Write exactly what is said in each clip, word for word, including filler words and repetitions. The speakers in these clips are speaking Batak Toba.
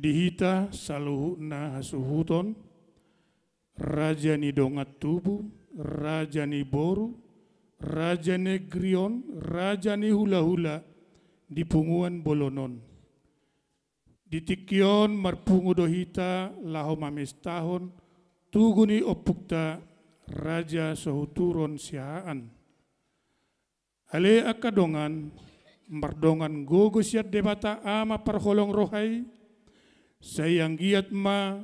Di hita saluhutna hasuhuton, raja ni dongan tubu, raja ni boru, raja ni negeri on, raja ni hulahula di punguan bolon on. Di tingki on marpungu do hita laho mamestahon tugu ni ompungta, raja so huturon siahaan. Ale angka dongan, mardongan gogo sian Debata Ama parholong roha i, sai anggiat ma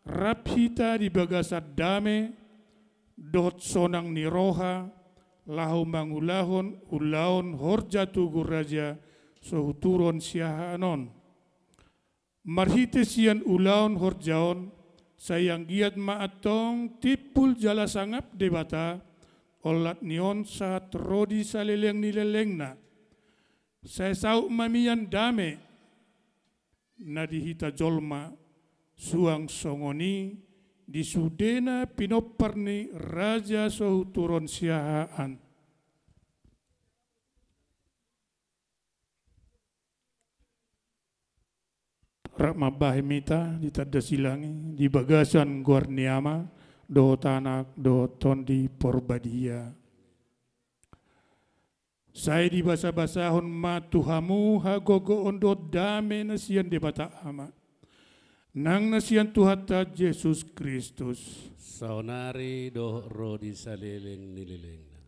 rap hita di bagasan dame dohot sonang ni roha, laho mangulahon ulaon horja tugu raja so huturon siahaan on. Marhite sian ulaon horja on, sai anggiat ma antong timbul jala sangap Debata, olat ni on sahat ro di saleleng ni lelengna. Sai saut ma mian dame na di hita jolma, suang songon i di sudena pinompar ni raja so huturon siahaan. Rap mambahen hita di tanda silang i di bagasan goar ni Ama dohot Anak dohot Tondi Porbadia. Sai dibasabasahon ma tu hamu hagogoon dohot dame na sian Debata Ama nang na sian Tuhanta Jesus Kristus. Saonari dohot ro di saleleng ni lelengna.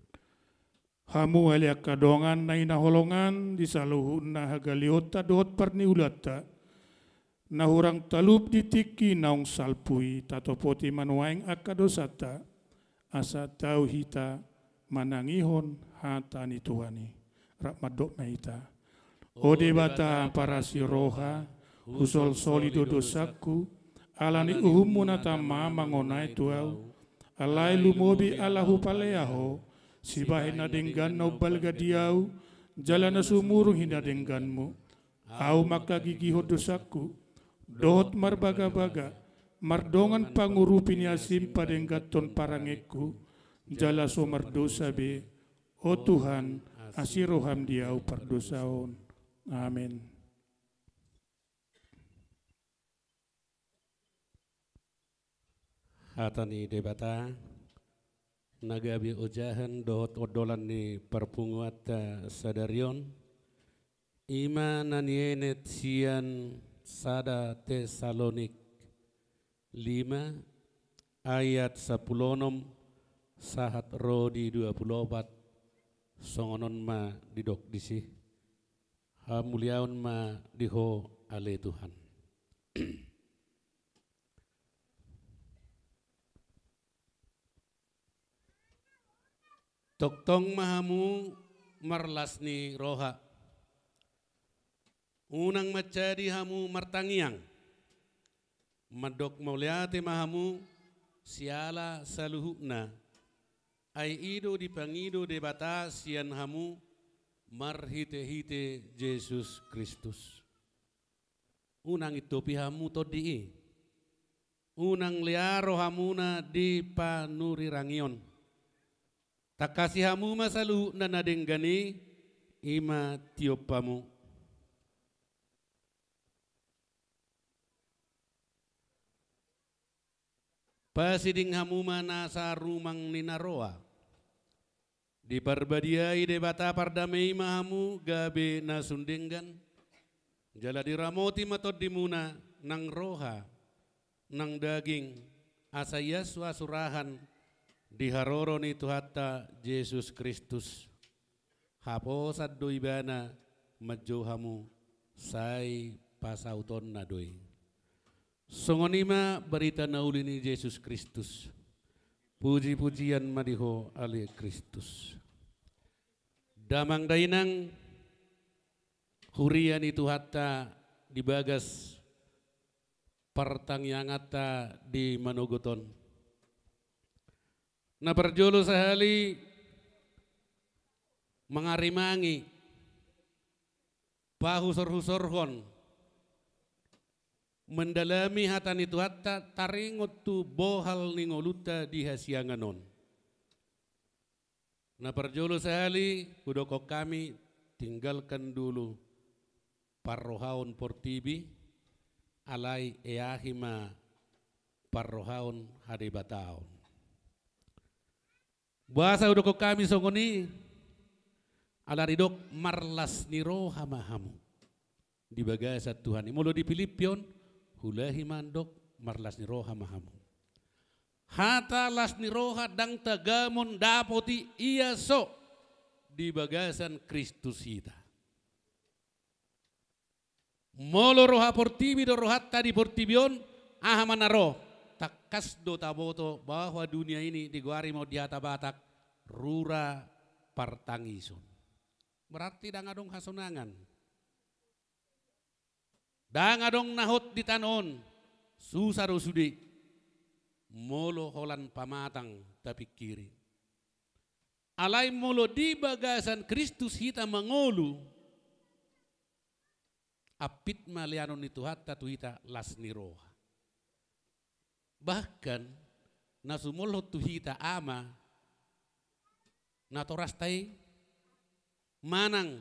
Hamu ale angka dongan na hinaholongan, di saluhutna hagalehonta dohot parniulanta na hurang talup di tingki naung salpu i, tatopoti ma nuaeng angka dosanta, asa tau hita manangihon hata ni Tuhan i. Rap mandok ma hita. O Debata parasi roha, husolsoli do dosangku, ala ni uhummu na tama mangonai tu ahu, alai lumobi ala hupalea ho, sibahen na denggan na umbalga di ahu, jala na sumurung hinadengganmu. Ahu mangkagigihon dosangku, dohot marbagabaga, mardongan pangurupi ni asim padengganhon parangengku, jala so mardosa be, o Tuhan, asi roham di ahu pardosa on. Amen. Hata ni Debata, na gabe ojahan dohot ondolan ni parpunguanta sadari on, i ma na nienet sian sada Tesalonik lima ayat sampulu onom sahat ro di dua pulu opat, songon on ma didok disi. Hamuliaon ma di Ho ale Tuhan. Tongtong ma hamu marlas ni roha. Unang manjadi hamu martangiang. Mandok mauliate ma hamu siala saluhutna. Ai i do dipangido Debata sian hamu marhitehite Jesus Kristus. Unang intopi hamu tondi i. Unang lea rohamuna di panurirangion. Tangkasi hamu ma saluhutna na denggan i, i ma tiop hamu. Pasiding hamu ma nasa rumang ni na roa. Diparbadiai Debata pardame i ma hamu gabe na sun denggan. Jala diramoti ma tondimuna nang roha, nang daging, asa iasua surahan di haroro ni Tuhanta Jesus Kristus. Haposan do Ibana manjou hamu, sai pasautonna do i. Songon i ma barita na uli ni Jesus Kristus. Puji-pujian ma di Ho ale Kristus. Damang dainang, huria ni Tuhanta di bagas partangianganta di manogot on. Na parjolo sahali mangarimangi, pahusor-husorhon, mandalami hata ni Tuhanta taringot tu bohal ni ngolunta di hasiangan on. Na parjolo sahali hudokhon hami, tinggalkan dulu parrohaon portibi, alai eahi ma parrohaon hadebataon. Boasa hudokkon hami songon i? Ala didok marlas ni roha ma hamu di bagasan Tuhan i. Molo di Pilippi on, huulahi mandok marlas ni roha ma hamu. Hata las ni roha ndang tagamon dapot i ia so di bagasan Kristus hita. Molo roha portibi do rohanta di portibi on, aha ma na ro? Tangkas do taboto bahwa dunia ini digoari ma on di hata Batak rura partangison. Berarti ndang adong hasonangan. Ndang adong na hot di tano on, susa do sude. Molo holan pamatang tapingkiri. Alai molo di bagasan Kristus hita mangolu, ampit ma leanon ni Tuhanta tu hita las ni roha. Bahkan na sumolhot tu hita ama natorasta i manang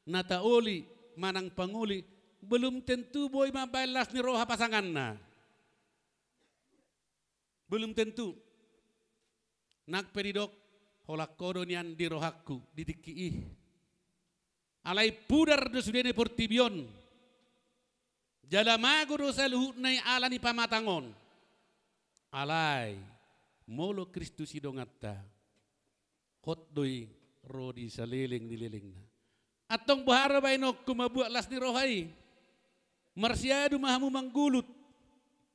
na taoli manang pangoli, belum tentu boi mambaen las ni roha pasanganna. Belum tentu. Nang pe didok, holan ho do nian di rohangku di tingki i. Alai pudar do sude ni portibi on. Jala mago do saluhutna i ala ni pamatang on. Alai molo Kristus i donganta, hot do i ro di saleleng ni lelengna. Antong boha do baenonku mambuat las ni roha i? Marsiadu ma hamu manggulut,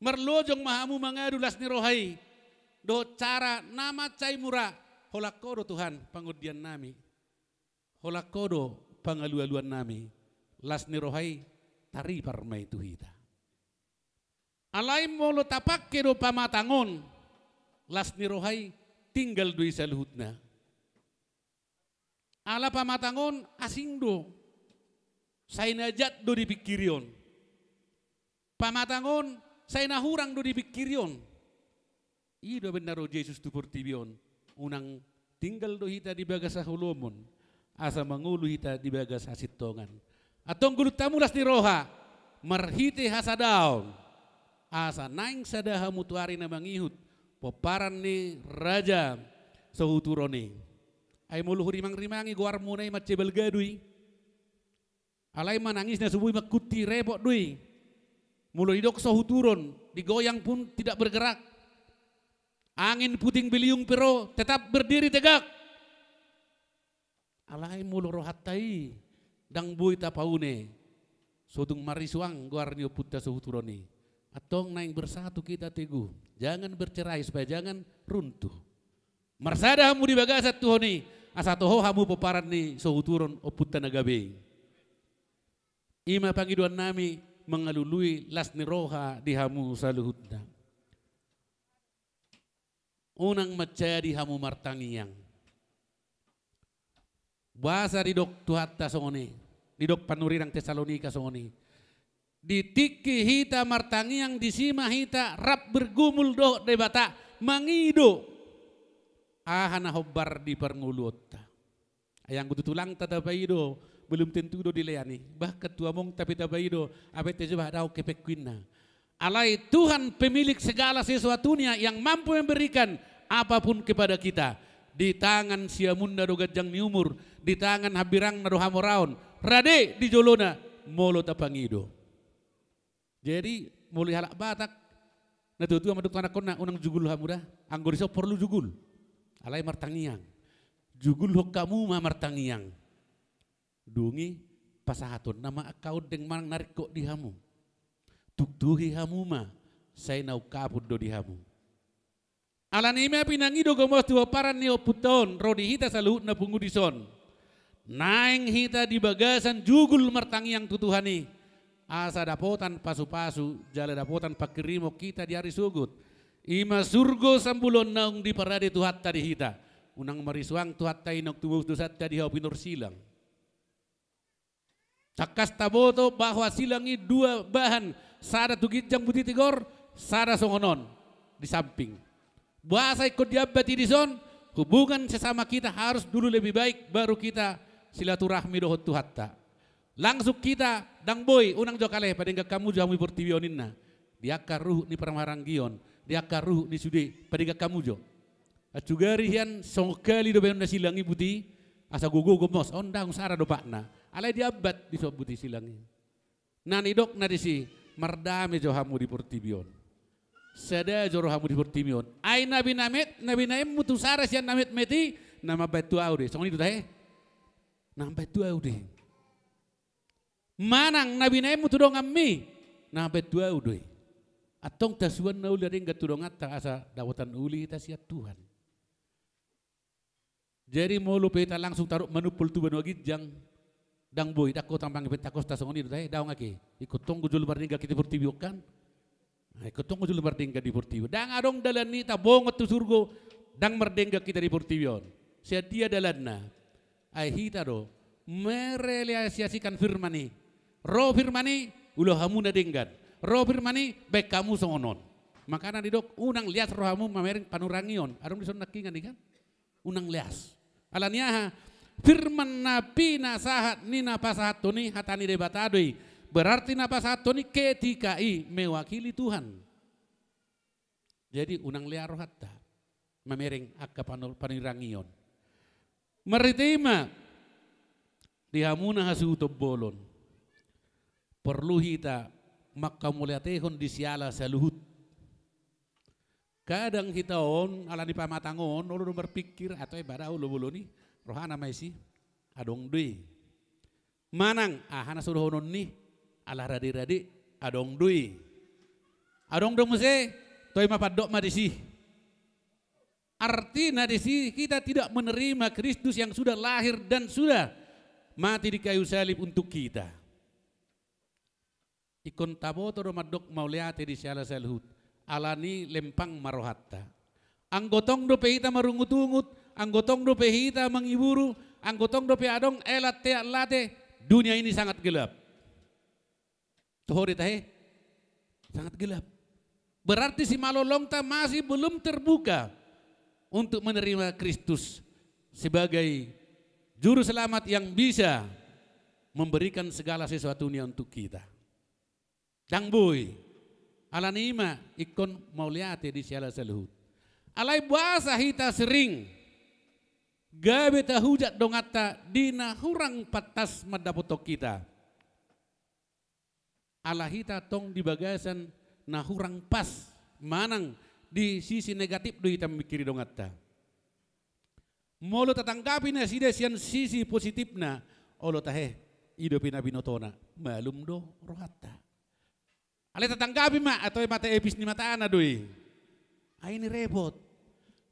marlojong ma hamu mangadu las ni roha i dohot cara na mansai mura, holan ho do Tuhan pangondiannami, holan ho do pangalualuannami. Las ni roha i taripar ma i tu hita. Alai molo tapangke do pamatang on, las ni roha i tinggal do i saluhutna. Ala pamatang on asing do, sai na jat do dipingkiri on. Pamatang on sai na hurang do dipingkiri on. I do baen na ro Jesus tu portibi on. Unang tinggal do hita di bagas haholomon, asa mangolu hita di bagas hasintongan. Antong gulut hamu las ni roha marhite hasadaon, asa naeng sada hamu tu ari na mangihut pomparan ni raja sohut uron i. Ai molo hurimangrimangi goarmuna i mansai balga do i. Alai manangis na so boi mangkuti, repot do i. Molo didok sohut uron, digoyang pun tidak bergerak. Angin puting beliung pe ro, tetap berdiri tegak. Alai molo rohanta i ndang boi tapaune, so tung marisuang goar ni ompunta sohut uron i. Antong naeng bersatu kita teguh, jangan bercerai supaya jangan runtuh. Marsada hamu di bagasan Tuhan i, asa toho hamu pomparan ni sohut uron ompunta na gabe i. I ma pangidoannami mangalului las ni roha di hamu saluhutna. Unang manjadi hamu martangiang. Boasa didok Tuhanta songon i, didok panurirang Tesalonika songon i? Di tingki hita martangiang, disi ma hita rap bergumul dohot Debata, mangido aha na hombar di parngoluonta. Ai anggo tu tulangta tapaido, belum tentu do dilean i. Bahkan tu amongta pe tapaido, abe te jebah dao kepekkuinna. Alai Tuhan pemilik segala sesuatunya yang mampu memberikan apapun kepada kita. Di tangan siamunna do ganjang ni umur, di tangan hambirangna do hamoraon, rade di jolona molo tapangido. Jadi molo di halak Batak, na tuatua mandok tu anakkonna, unang jugul hamu da, anggo dison porlu jugul. Alai martangiang. Jugulhon hamu ma martangiang. Dung i pasahatonna ma angka ondeng manang na ringkot di hamu. Tuktuhi hamu ma, sai na ungkapon do di hamu. Alani i ma pinangido gomos tu pomparan ni ompunta on, ro di hita saluhutna pungu dison. Naeng hita di bagasan jugul martangiang tu Tuhan i, asa dapotan pasupasu jala dapotan pangkirimon hita di ari sogot. I ma surgo sambulo naung diparade Tuhanta di hita. Unang marisuang Tuhanta i naung tumaus dosanta di hau pinorsilang. Tangkas taboto bahwa silang i dua bahan, sada tu ginjang buti tigor, sada songon on di samping. Boasa ingkon diambat i dison? Hubungan sesama kita harus dulu lebih baik, baru kita silaturahmi dohot Tuhanta. Langsung hita, ndang boi, unang jo kale padenggan hamu jo hamu di portibi on ninna. Di angka ruhut ni parmaranggion, di angka ruhut ni sude, padenggan hamu jo. Asugari hian songon hali do baenon na silang i buti, asa gogo gomos, on ndang sara do patna. Alai diambat dison buti silang i. Na nidokna disi, mardame jo hamu di portibi on. Sada jo rohamu di portibi on. Ai na binamet, na binaenmu tu sara sian na metmet i, na mambaen tu ahu do i. Songon i do tahe. Na mambaen tu ahu do i. Manang na binaenmu tu donganmi, na mambaen tu ahu do i. Antong tasuan na uli na denggan tu donganta asa dapotan uli hita sian Tuhan. Jadi molo pe hita langsung taruh manumpol tu banua ginjang, ndang boi, ndang hot amang i, pentakosta songon i do tahe, daong ake. Ingkon tonggo jolo mardenggan hita di portibi on kan. Nah, ingkon tonggo jolo mardenggan di portibi on. Ndang adong dalan ni hita bongot tu surgo, ndang mardenggan hita di portibi on. Sian dia dalanna? Ai hita do merealisasikan firman i. Ro firman i, ulaon hamu na denggan. Ro firman i, baen hamu songon on. Makana didok, unang lias rohamu mamereng panurangion. Adong dison nangkiningan i kan? Unang lias. Ala ni aha? Firman na pinasahat ni na pasahathon i hata ni Debata do i. Berarti na pasahathon i ketika i mewakili Tuhan. Jadi unang lias rohanta mamereng angka panu-, panurangion. Marhite i ma di hamu na hasuhuton bolon, porlu hita manghamauliatehon di siala saluhut. Kadang hita on, ala ni pamatang on, olo do marpingkir, atau e pada olo bolon i, rohana ma disi, adong do i. Manang, aha na so dohonon ni, ala rade-rade, adong do i. Adong do muse, toe ma pandok ma disi. Artina disi kita tidak menerima Kristus yang sudah lahir dan sudah mati di kayu salib untuk kita. Ingkon taboto do mandok mauliate di siala saluhut, ala ni lempang ma rohanta. Anggo tong dope hita marungut-ungut, anggo tong dope hita mangiburu, anggo tong dope adong elat teat late, dunia ini sangat gelap. Toho do tahe? Sangat gelap. Berarti simalolongta masih belum terbuka untuk menerima Kristus sebagai juru selamat yang bisa memberikan segala sesuatunya untuk kita. Ndang boi. Ala ni i ma ingkon mauliate di siala saluhut. Alai boasa hita sering gabe tahujat donganta di na hurang pantas mandapothon hita? Ala hita tong di bagasan na hurang pas, manang di sisi negatif do hita mamingkiri donganta. Molo tatanggapi nasida sian sisi positifna, olo tahe, i dope na binotona, malum do rohanta. Alai tatanggapi ma, atau mata epis ni matana do i. Ai ini repot.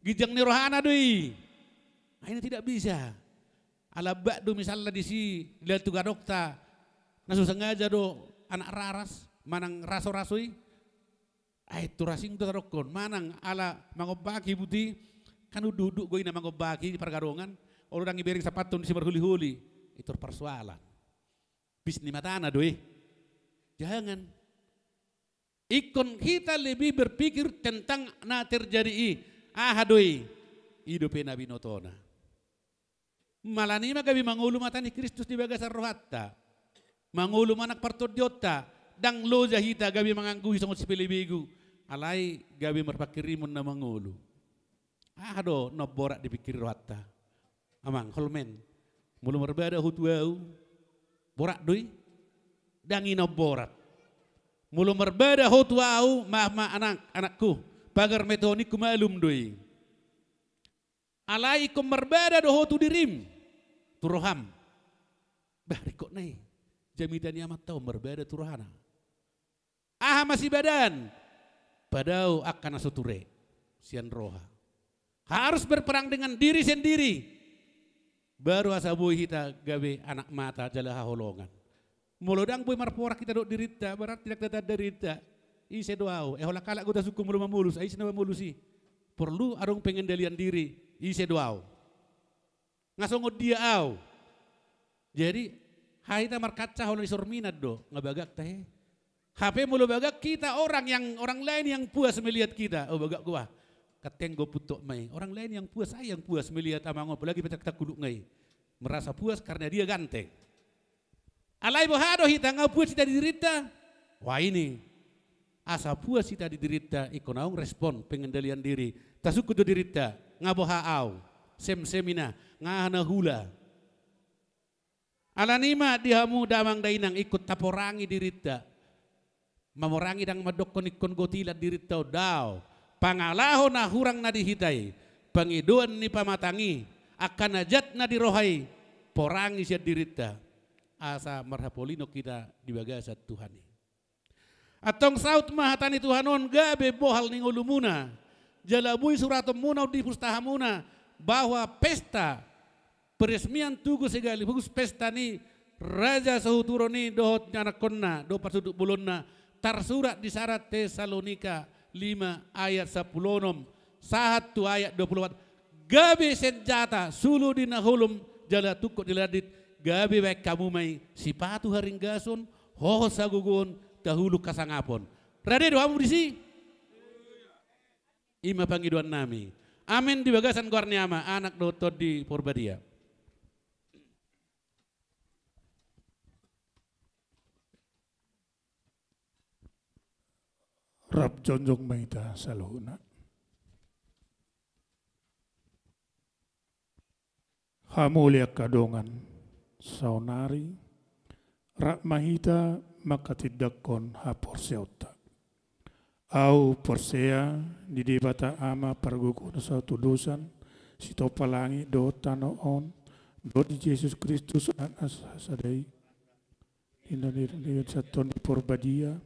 Ginjang ni rohana do i. Ai ini tidak bisa. Ala bak do misalna disi, dilatun adongta, na so sengaja do anak raras, manang raso-raso i. Ai tu rasing do tadokkon, manang ala mangombaki buti, kan unduk-unduk do i na mangombaki di pargadongan, olo ndang ibereng sapaton disi marholi-holi, i tor parsoalan. Pis ni matana do i. Jangan. Ingkon hita lebih berpikir tentang na terjadi i. Aha do i? I dope na binotona. Ala ni i ma gabe mangolu mata ni Kristus di bagasan rohanta. Mangolu manang partondionta. Ndang loja hita gabe mangangguhi songon sipelebegu. Alai gabe marpanghirimon na mangolu. Aha do na umborat dipingkiri rohanta? Amang, holmen. Molo marbada ho tu ahu, borat do i? Ndang i na umborat. Molo marbada ho tu ahu, maaf ma anak, anakku, pagar metoningku, malum do i. Alai ingkon marbada do ho tu dirim, tu roham. Bah, ringkot na i. Jamita ni amanta on marbada tu rohana. Aha ma sibadaan? Padao angka na so ture sian roha. Harus berperang dengan diri sendiri. Baru asa boi hita gabe anak mata jala haholongan. Molo ndang boi marporak hita dohot dirinta, berarti ndang tatanda dirinta. Ise do ahu? Eh, holan halak do tasungkun molo mamolus, ai ise na mamolus i? Porlu adong pengendalian diri, ise do ahu? Nga songon dia ahu? Jadi, hita markaca holan di sorminan do, nga bagak tahe. Hape molo bagak hita orang yang, orang lain yang puas melihat kita. Oh, bagak gua. Kateng gua puntok mai. Orang lain yang puas, saya yang puas melihat amang on, apalagi petak-petak kuduk ngai. Merasa puas karena dia ganteng. Alai boha do hita, nga puas hita di dirinta? Wah, ini. Asa puas hita di dirinta, ingkon naung respon pengendalian diri. Tasungkun jo dirinta, nga boha au. Semsem i na, nga aha na hula. Alani i ma di hamu damang dainang, ingkon taporangi dirinta. Mamorangi ndang mandokkon ingkon gotilan dirinta on, daong. Pangalaho na hurang na di hita i, pangidoan ni pamatang i, angka na jat na di roha i, porangi sian dirinta. Asa marhapolinon hita di bagasan Tuhan i. Antong saut ma hata ni Tuhan on gabe bohal ni ngolumuna, jala boi suratonmuna on di pustahamuna, bahwa pesta peresmian tugu sekaligus pesta ni Raja Sohuthuron i dohot ni anakkonna dohot parsunduk bolonna, tarsurat di sada Tesalonika lima ayat sampulu onom sahat tu ayat dua pulu opat. Gabe senjata, sulu di na holom, jala tungkot di na landit, gabe baen hamu ma i sipatu haringgason, hohot hagogoon, tahuluk hasangapon. Rade do hamu disi? I ma pangidoannami. Amen. Di bagasan goar ni Ama, Anak dohot Tondi Porbadia. Rap jongjong ma hita saluhutna. Hamu angka dongan, saonari rap ma hita manghatindanghon haporseaonta. Au porsea di Debata Ama pargogo na so hatudosan, sitompa langit dohot tano on, dohot di Jesus Kristus, Anakna sasada i, di na nirnir Tondi Porbadia,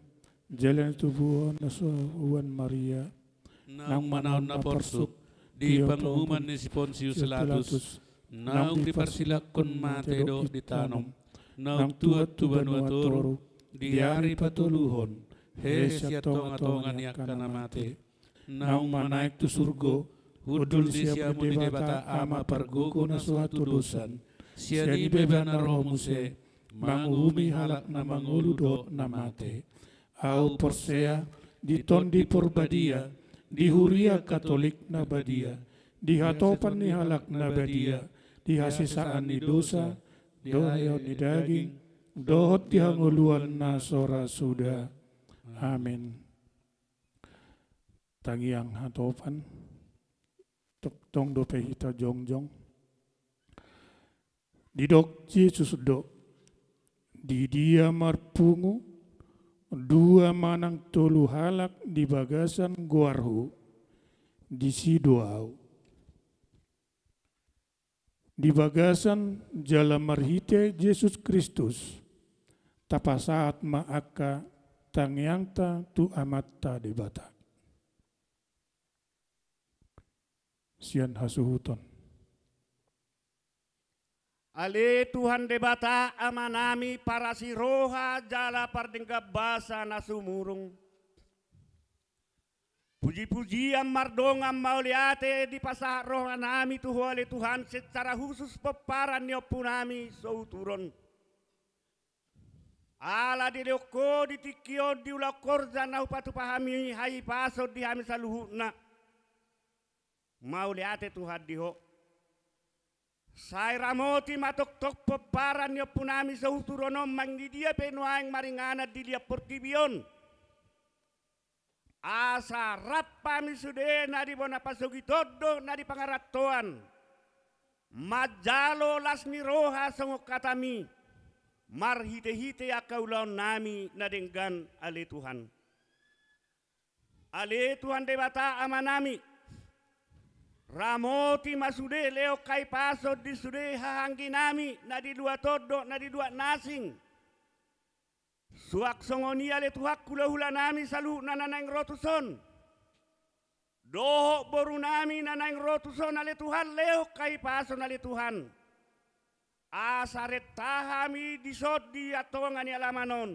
jala na tubuhon na so huan Maria, naung manaon na porsuk di panguhuman ni si Pontius Pilatus, naung diparsilangkon mate dohot ditanom, naung tuat tu banua toru, di ari patoluhon hehe sian tongatonga ni angka na mate, naung manaek tu surgo, hundul di siamun ni Debata Ama pargogo na so hatudosan, sian i pe Ibana ro muse manguhumi halak na mangolu dohot na mate. Au porsea di Tondi Porbadia, di Huria Katolik na badia, di hatopan ni halak na badia, di hasesaan ni dosa, dohot ni daging, dohot di hangoluan na so ra suda. Amen. Tangiang hatopan. Tongtong dope hita jongjong. Didok Jesus do, di dia marpungu dua manang tolu halak di bagasan goarhu, disi do Au. Di bagasan jala marhite Jesus Kristus, tapasahat ma angka tangiangta tu Amanta Debata. Sian hasuhuton. Ale Tuhan Debata Amanami parasi roha jala pardenggan basa na sumurung. Pujipujian mardongan mauliate dipasahat rohanami tu Ho ale Tuhan secara khusus pomparan ni ompunami Sohuthuron. Ala dilehon Ho di tingki on di ulaon horja na hupatupa hami hahipason di hami saluhutna. Mauliate Tuhan di Ho. Sai ramoti ma tongtong pomparan ni ompunami Sohuthuron on manang di dia pe nuaeng maringanan di liat portibi on. Asa rap hami sude na di bona pasogit on dohot na di pangarantoan manjalo las ni roha songon hatami marhitehite angka ulaonnami na denggan ale Tuhan. Ale Tuhan Debata Amanami, ramoti ma sude, lehon hahipason di sude hahaangginami na di luat on dohot na di luat na asing. Suang songon i ale Tuhan hulahulanami saluhutna na naeng ro tuson dohot borunami na naeng ro tuson ale Tuhan, lehon hahipason ale Tuhan. Asa renta hami dison di tonga ni alaman on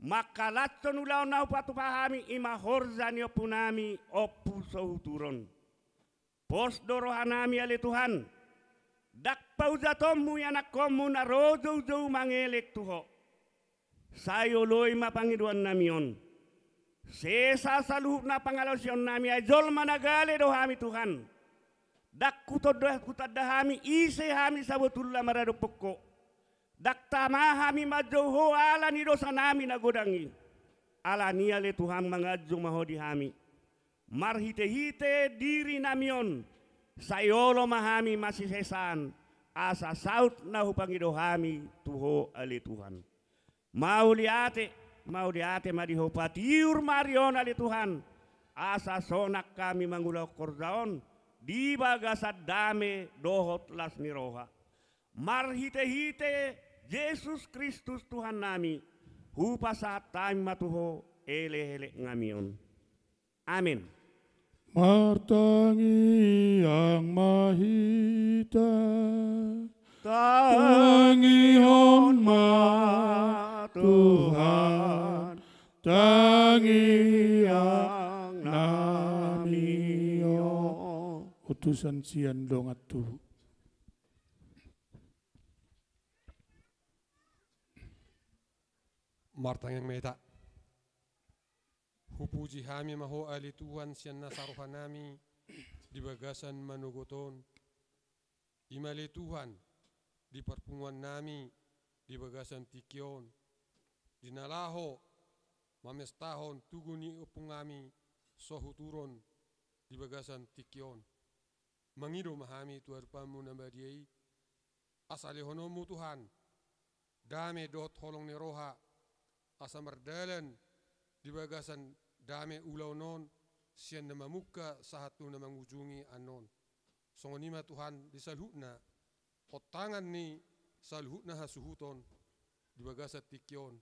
mangkalashon ulaon na hupatupa hami, i ma horja ni ompunami Ompu Sohuthuron. Pos do rohanami ale Tuhan, ndang paujatonmu ianakkonmu na ro joujou mangelek tu Ho. Sai oloi ma pangidoannami on. Sesa saluhutna pangalaosionnami, ai jolma na gale do hami Tuhan. Ndang hutanda, hutanda hami ise hami sabotulna maradophon Ho. Ndang tama hami manjou Ho ala ni dosanami na godang i. Alani i ale Tuhan, manganjou ma Ho di hami. Marhitehite dirinami on, sai olo ma hami masisesaan, asa saut na hupangido hami tu Ho ale Tuhan. Mauliate, mauliate ma di Ho, patiur ma ari on ale Tuhan, asa sonang hami mangulahon horja on di bagasan dame dohot las ni roha. Marhitehite Jesus Kristus Tuhannami, hupasahat hami ma tu Ho elekeleknami on. Amen. Martangiang ma hita. Tangihon ma Tuhan, tangiangnami on. Utusan sian dongan tubu. Martangiang ma hita. Hupuji hami ma Ho ale Tuhan sian nasa rohanami di bagasan manogot on. I ma ale Tuhan di parpunguannami di bagasan tingki on, di na laho mamestahon tugu ni ompungnami Sohuturu on di bagasan tingki on. Mangido ma hami tu adopanmu na badia i, asa lehononmu Tuhan dame dohot holong ni roha, asa mardalan di bagasan dame ulaon on, sian na mamungka sahat tu na mangujungi annon. Songon i ma Tuhan di saluhutna ontangan ni saluhutna hasuhuton di bagasan tingki on.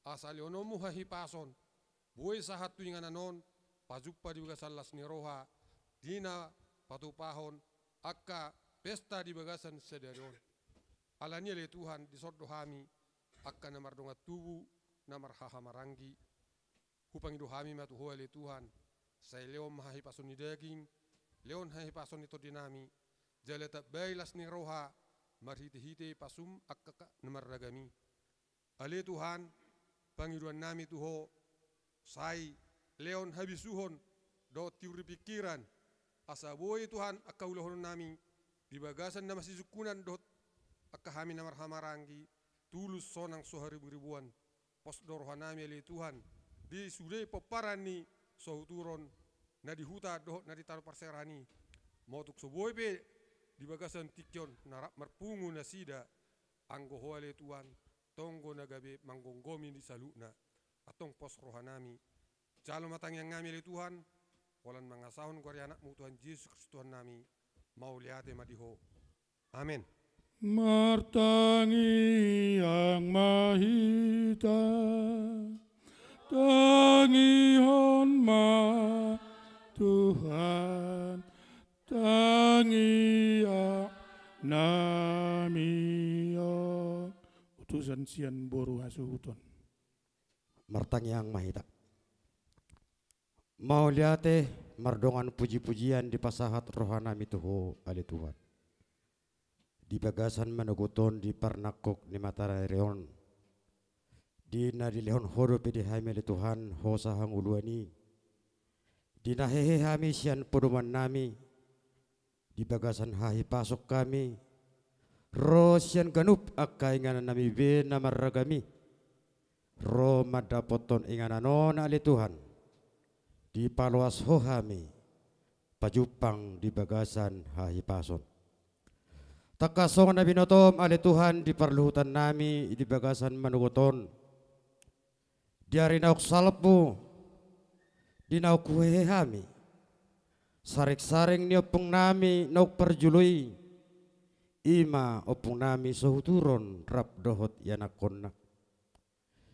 Asa lehononmu hahipason, boi sahat tu inganan on, pajumpa di bagasan las ni roha, di na patupahon angka pesta di bagasan sadari on. Alani i ale Tuhan, dison do hami angka na mardongan tubu, na marhahamaranggi. Hupangido hami ma tu Ho ale Tuhan, sai lehon ma hahipason ni daging, lehon hahipason ni tondinami, jala tambai las ni roha, marhitehite pasum angka na marragam i. Ale Tuhan, pangidoannami tu Ho, sai lehon habisuhon dohot tiur ni pingkiran, asa boi Tuhan angka ulahononnami di bagasan na masisungkunan dohot angka hami na marhahamaranggi, tulus sonang so hariburibuan. Pos do rohanami ale Tuhan di sude pomparan ni Sohuturu on, na di huta dohot na di tano parserahan i. Molo tung so boi pe di bagasan tingki on na rap marpungu nasida, anggo Ho ale Tuhan, tonggo na gabe manggomgomi di saluhutna. Antong pos rohanami. Jalo ma tangiangnami ale Tuhan, holan mangasahon goar ni Anakmu Tuhan Jesus Kristus Tuhannami. Mauliate ma di Ho. Amen. Martangiang ma hita, tangihon ma Tuhan, tangiangnami on. Utusan sian boru hasuhuton. Martangiang ma hita. Mauliate, mardongan pujipujian dipasahat rohanami tu Ho ale Tuhan. Di bagasan manogot on di parnangkok ni mataniari on, di na dilehon Ho dope di hami ale Tuhan hosa hangoluan i, di na hehe hami sian podomannami, di bagasan hahipason hami, ro sian ganup angka inganannami be na marragam i, ro mandapothon inganan on ale Tuhan, dipaloas Ho hami pajumpang di bagasan hahipason. Tangkas songon na binotom ale Tuhan di parluhutannami di bagasan manogot on, di ari naung salpu, di naung huhehe hami, saringsaring ni ompungnami naung parjolo i, i ma ompungnami Sohuturu on rap dohot ianakhonna.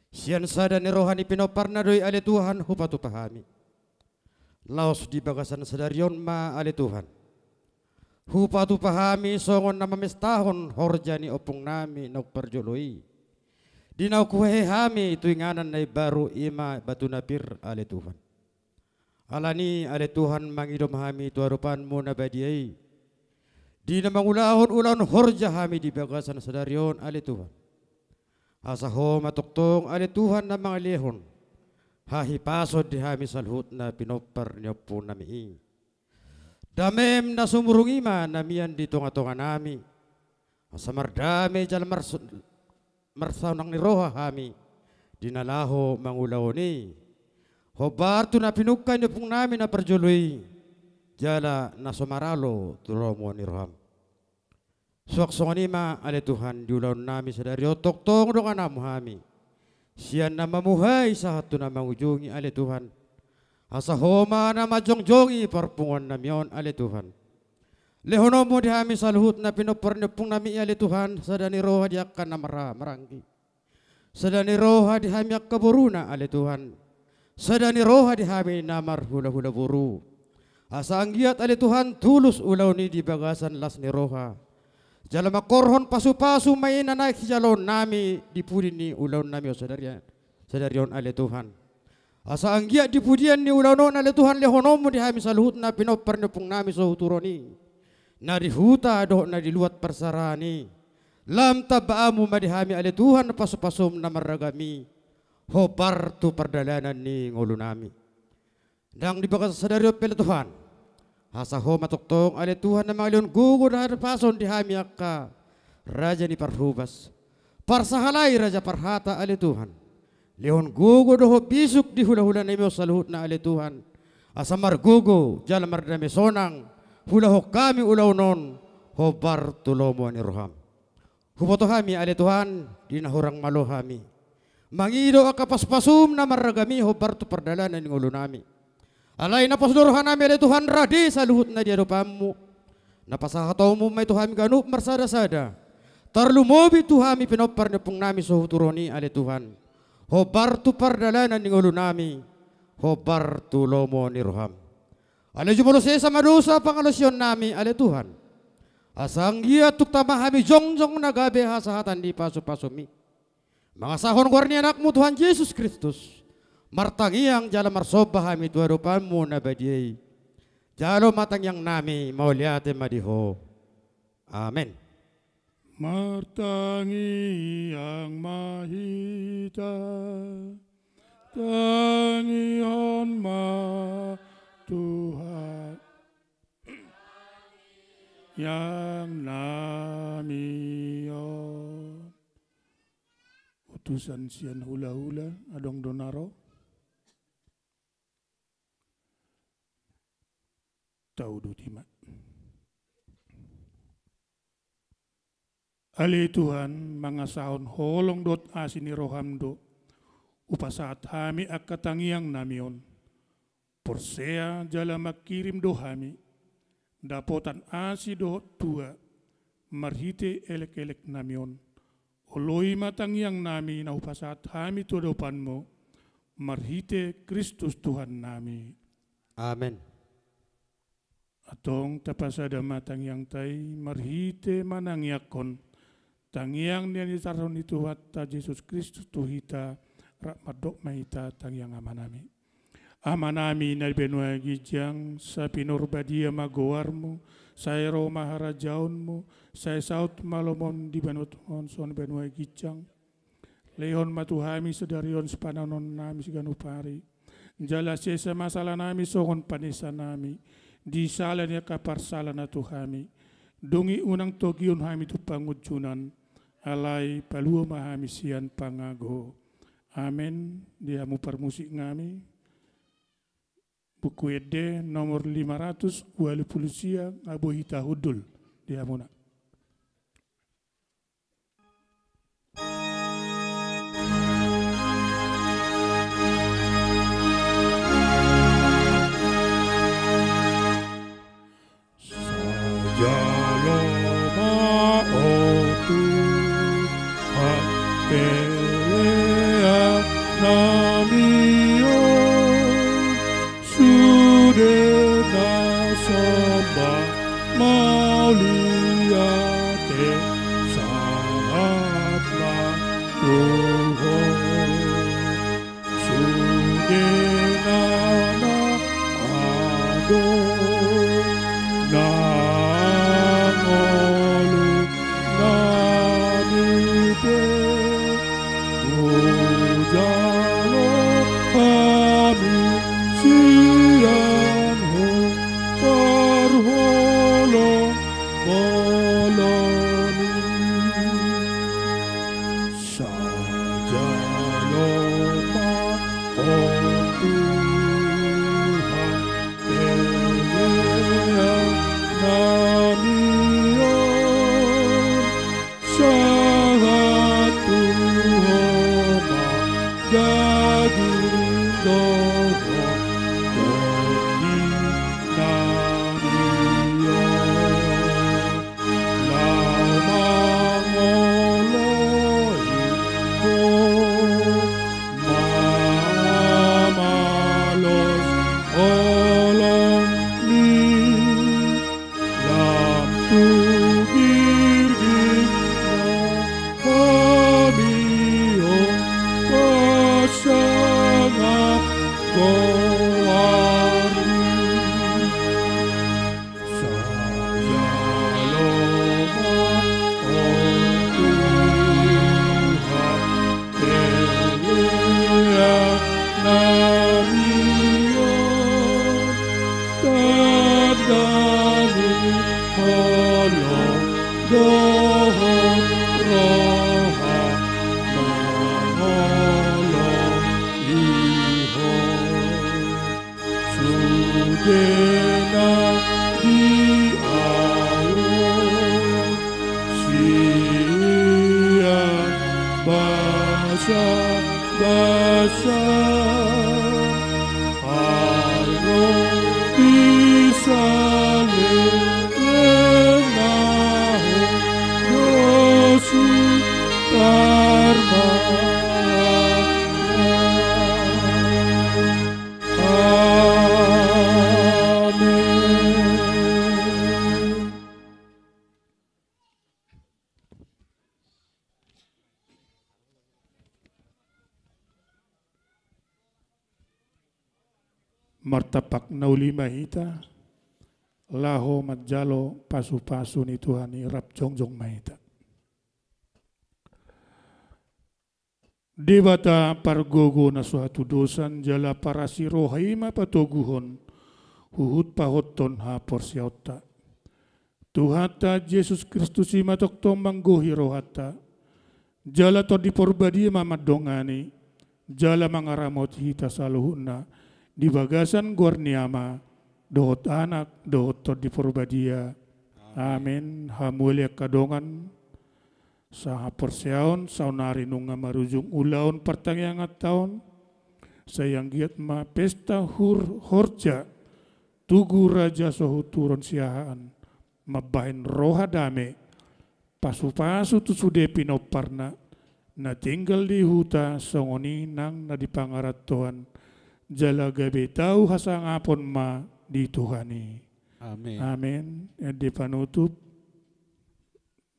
Sian sada ni roha ni pinomparna do i ale Tuhan hupatupa hami. Laos di bagasan sadari on ma ale Tuhan, hupatupa hami songon na mamestahon horja ni ompungnami naung parjolo i, di naung huhehe hami tu inganan na imbaru, i ma batu na pir ale Tuhan. Alani i ale Tuhan, mangido ma hami tu adopanmu na badia i, di na mangulahon ulaon horja hami di bagasan sadari on ale Tuhan. Asa Ho ma tongtong ale Tuhan na mangalehon hahipason di hami saluhutna pinompar ni ompungnami i. Damem na sumurung i ma na mian di tongatonganami, asa mardame jala marso-, marsonang ni roha hami di na laho mangulahon i, hombar tu na pinungka ni ompung nami na parjolo i, jala na so maralo tu lomo ni roham. Suang songon i ma ale Tuhan, di ulaon nami sadari on tongtong dongananmu hami, sian na mamuhai sahat tu na mangujungi ale Tuhan. Asa Ho ma na manjongjongi parpunguan nami on ale Tuhan. Lehononmu di hami saluhut na pinompar ni ompung nami i ale Tuhan, sada ni roha di angka na marhaha maranggi. Sada ni roha di hami angka boruna ale Tuhan. Sada ni roha di hami na marhulahula boru. Asa anggiat ale Tuhan tulus ulaon i di bagasan las ni roha. Jala mangkorhon pasupasu ma i na naeng sijaloon nami di pudi ni ulaon nami on sadari, sadari on ale Tuhan. Asa anggiat di pudian ni ulaon on ale Tuhan lehononmu di hami saluhut na pinompar ni ompung nami so huturon i. Na di huta dohot na di luat parsaraan i. Lam tambaanmu ma di hami ale Tuhan pasupasum na marragam i. Hombar tu pardalanan ni ngolu nami. Ndang di bagasan sadari on pe ale Tuhan. Asa Ho ma tongtong ale Tuhan na mangalehon gogo dohot hahipason di hami angka raja ni parhobas. Parsahalai raja parhata ale Tuhan. Lehon gogo dohot bisuk di hulahula nami on saluhutna ale Tuhan. Asa margogo jala mardame sonang huulahon hami ulaon on hombar tu lomo ni roham. Huboto hami ale Tuhan di na hurang malo hami mangido angka pasupasum na marragam i hombar tu pardalanan ni ngolu nami. Alai na pos do roha nami ale Tuhan rade saluhutna di adopanmu. Na pasahatonmu ma i tu hami ganup marsadasada. Tarlumobi tu hami pinompar ni ompung nami so huturon i ale Tuhan. Hombar tu pardalanan ni ngolu nami. Hombar tu lomo ni roham. Alai jumolo sesa ma dosa pangalaosion nami ale Tuhan. Asa anggiat tung tama hami jongjong na gabe hasahatan di pasupasum i. Mangasahon goar ni anakmu Tuhan Jesus Kristus. Martangiang jala marsomba hami tu adopanmu na badia i. Jalo ma tangiang nami, mauliate ma di Ho. Amen. Martangiang ma hita, tangihon ma Tuhan. Tangiang nami on. Utusan sian hulahula, adong do na ro? Tauduti ma. Ale Tuhan, mangasahon holong dohot asi ni roham do hupasahat hami angka tangiang nami on. Porsea jala mangkirim do hami dapotan asi dohot tua marhite elekelek nami on. Oloi ma tangiang nami na hupasahat hami tu adopanmu marhite Kristus Tuhan nami. Amen. Antong tapasada ma tangiangta i marhite manangiangkon tangiang na nitarhon ni Tuhanta Jesus Kristus tu hita, rap mandok ma hita tangiang Amanami. Amanami na di banua ginjang, sai pinarbadia ma goarmu, sai ro ma harajaonmu, sai saut ma lomom di banua tonga on songon banua ginjang. Lehon ma tu hami sadari on sipanganon nami siganup ari. Jala sesa ma sala nami songon panesa nami di sala ni angka parsala na tu hami. Dung i unang togihon hami tu pangunjunan, alai palua ma hami sian pangago. Amen. Di hamu parmusik nami, Buku Ende nomor lima ratus ualu pulu sia, nga boi hita hundul di hamuna. Jalo ma Ho Tuhan pelean nami on, sude na somba mauliate sahat ma tu Ho. Sude na adong nang ngolu nami pe, hujalo hami sian Ho. Jalo ma ho Tuhan, pelean nami on, sahat tu ho ma daging dohot tondi nami on. Laho mangoloi ho ma mamalos holong ni, lam tu girgir na hami on pasangap goarmi. Sai jalo ma ho Tuhan, pelean nami on, tanda ni holong dohot roha mangoloi ho. Sude na dialap sian basabasa, ai ro di saleleng na hon do sutar ma. Amen. Martampak na uli ma hita, laho manjalo pasupasu ni Tuhan i, rap jongjong ma hita. Debata pargogo na so hatudosan jala parasi roha i ma patoguhon huhut pahothon haporseaonta. Tuhanta Jesus Kristus i ma tongtong manggohi rohanta, jala Tondi Porbadia ma mandongani, jala mangaramoti hita saluhutna di bagasan goar ni Ama, dohot Anak, dohot Tondi Porbadia. Amen. Hamu ale angka dongan sahaporseaon, saonari nunga marujung ulaon partangianganta on, sai anggiat ma pesta hur-, horja, tugu raja sohut huron Siahaan, mambahen roha dame, pasupasu tu sude pinomparna, na tinggal di huta songon i nang na di pangarantoan, jala gabe tau hasangapon ma di Tuhan i. Amen. Amen. Ende panutup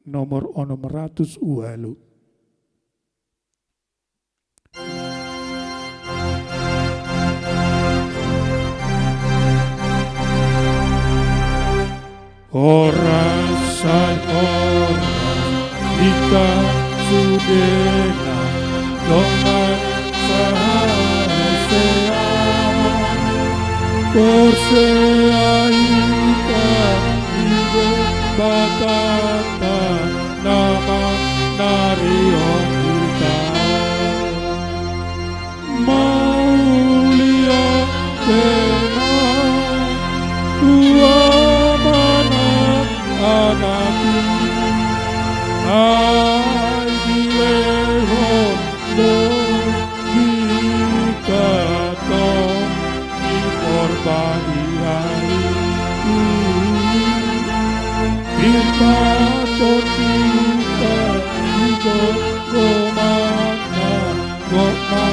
nomor onom ratus ualu. Horas sai horas hita sudena dongan sahaporseaon. Porsea hita di Debata na manarihon hita. Mauliate ma tu Ama nang Anak i, ai dilehon do hita tong di Porbadia i. Pir ma tong hita di gomgomna, gok ma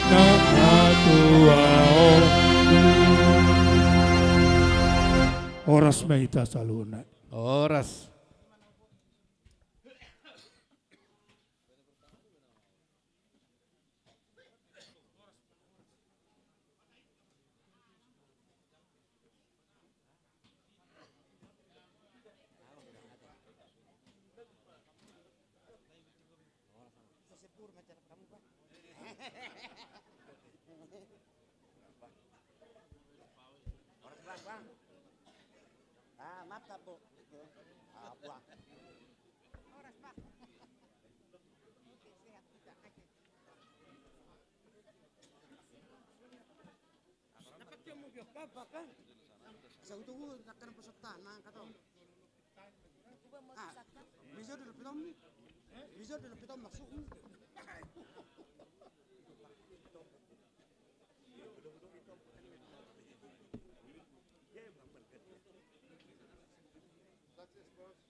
na hatuaon i. Horas ma hita saluhutna. Horas. Horas, Bang. Ah, maaf, Kak, Bu. Ah, buang. Horas, Bang. Sehat kita, oke. Gampang kan? Sautubu takkan peserta nang kata. Ah, bisa dulu pitom. Bisa dulu pitom maksudmu. Success, boss.